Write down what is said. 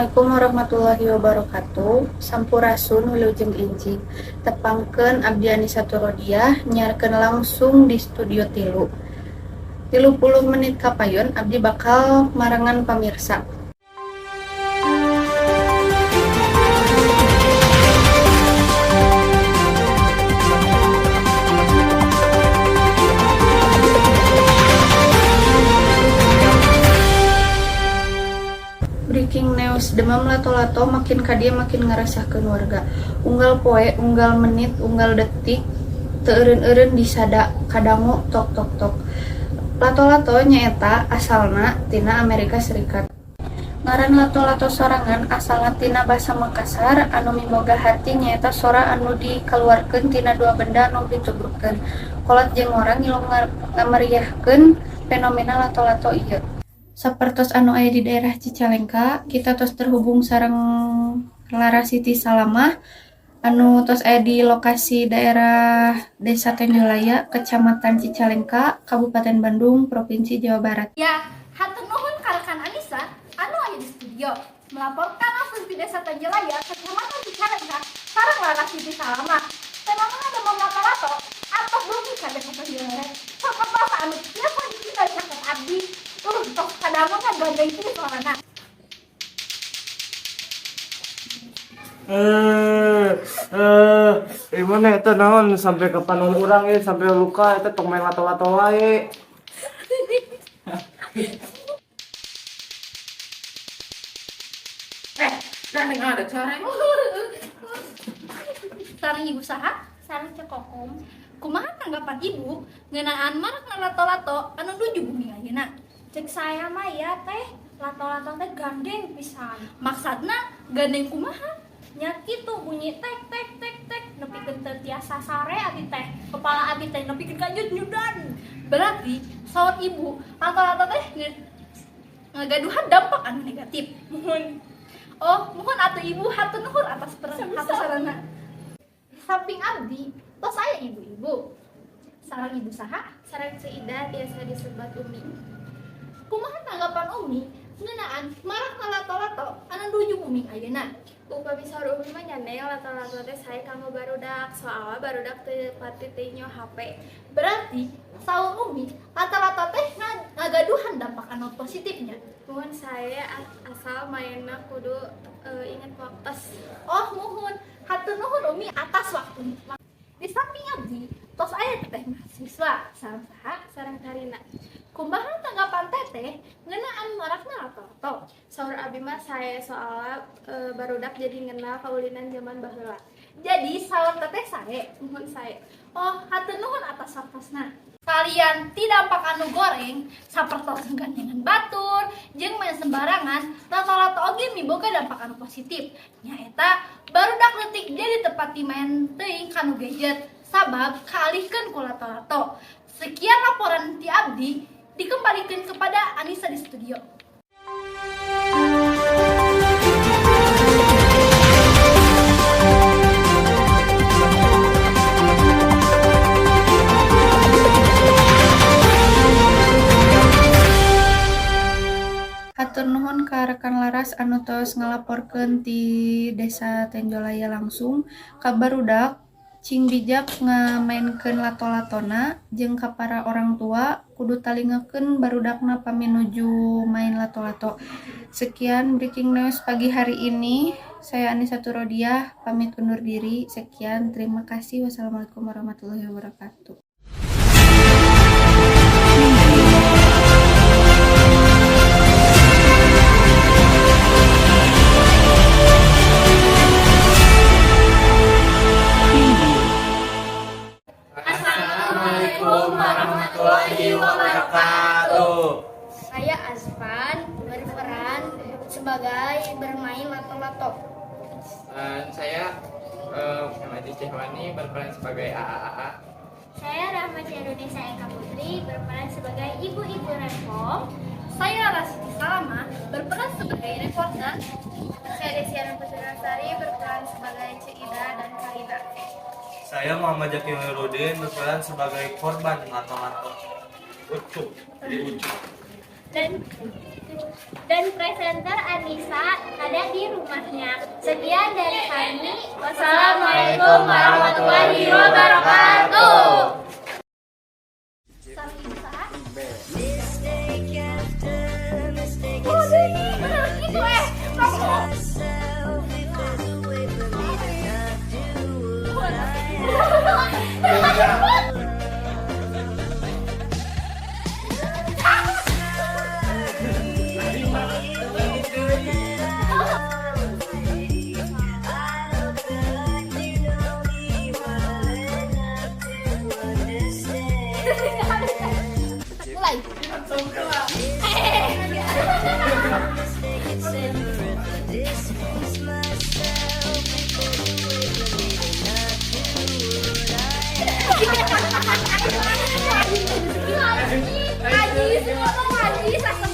Assalamualaikum warahmatullahi wabarakatuh. Sampurasun, wilujeng enjing. Tepangkeun, abdi Anisa Turodiah nyiarkeun langsung di Studio Tilu. 30 menit kapayun abdi bakal marengan pamirsa. Breaking news, demam lato-lato makin ka dieu makin ngaresahkeun warga. Unggal poe, unggal menit, unggal detik teu eureun-eureun disada kadangu tok tok tok. Lato-lato nyaeta asalna tina Amerika Serikat. Ngaran lato-lato sorangan asalna tina basa Makassar anu miboga harti nyaeta sora anu dikaluarkeun tina dua benda anu ditubrukkeun. Kolot jeung ngora ngilu ngameriahkeun fenomena lato-lato ieu. Sapertos anu aya di daerah Cicalengka, kita tos terhubung sareng Larasiti Salamah anu tos aya di lokasi daerah Desa Tenjolaya, Kecamatan Cicalengka, Kabupaten Bandung, Provinsi Jawa Barat. Ya, hatur nuhun ka rekan Anissa anu aya di studio melaporkan langsung di Desa Tenjolaya, Kecamatan Cicalengka, sareng Larasiti Salamah. Fenomena demam lato-lato atau bumi ka Desa Tenjolaya. Sapertos anu tiasa dicinta caket abdi, tos kadangu gandeng kieu suarana. Gimana itu naon sampai ke panon urang ya, sampai luka itu tong main lato-lato wae. Eh, gandeng ada cara. Sareng ibu saha? Sareng Ceu Kokom. Kumaha tanggapan ibu ngeunaan marakna lato-lato anu nuju bumi ayeuna? Cek saya mah ya teh, lato-lato teh gandeng pisan. Maksudna gandeng kumaha? Nya kitu, bunyi tek tek tek tek nepikeun teu tiasa sare abi teh. Kepala abi teh nepikeun ka nyud-nyudan. Berarti saur ibu lato-lato teh ngagaduhan dampak anu negatif. Muhun. Oh, muhun atuh ibu, hatur nuhun atas sarana. Samping abdi, tos aya ibu-ibu. Sareng ibu saha? Sareng Ceu Ida, biasa disebut Umi. Kumaha tanggapan Umi ngeunaan marakna lato-lato anu nuju booming ayeuna? Upami saur Umi mah nya, Neng, lato-lato teh sae kanggo barudak, soalna barudak teu pati teu nyo HP. Berarti saur Umi lato-lato teh ngagaduhan dampak anu positifnya. Muhun, sae asal mainna kudu inget waktos. Oh, muhun, hatur nuhun Umi atas waktu. Di samping abdi tos aya teteh mahasiswa, sareng saha? Sareng Karina. Kumaha tanggapan teteh ngeunaan marakna lato-lato? Saur abi mah sae, soalna barudak jadi ngenal kaulinan zaman baheula. Jadi saur teteh sae? Muhun, sae. Oh, hatur nuhun atas waktosna. Salian ti dampak anu goreng sapertos gandengan batur jeung main sembarangan, lato-lato oge miboga dampak anu positif, nyaeta barudak leutik jadi teu pati main teuing kanu gadget sabab kaalihkeun ku lato-lato. Sekian laporan ti abdi, dikembalikan kepada Anissa di studio. Hatur nuhun ka rekan Laras anu tos ngalaporkeun ti Desa Tenjolaya langsung. Ka barudak, cing bijak ngamaenkeun lato-latona, jeung ka para orang tua kudu talingakeun barudakna pami nuju main lato-lato. Sekian breaking news pagi hari ini. Saya Anissa Turodiah pamit undur diri. Sekian, terima kasih. Wassalamualaikum warahmatullahi wabarakatuh. Assalamualaikum warahmatullahi wabarakatuh. Saya Azfan berperan sebagai bermain lato-lato. Dan saya Muhammad Cehwani berperan sebagai AAAA. Saya Rahma Indonesia Eka Putri berperan sebagai ibu-ibu rempong. Saya Rasiti Salama berperan sebagai reporter. Saya Desiana Putrasari berperan sebagai Ceu Ida dan Karina. Saya Muhammad Jaki Nurudin berperan sebagai korban lato-lato. Ucup, jadi ucup. Dan Dan presenter Anissa ada di rumahnya. Sekian dari kami. Wassalamualaikum warahmatullahi wabarakatuh. Sareng ibu saha? Oh, deui, bener gitu eh. Kamu. Mulai. Ngaji, semua ngaji.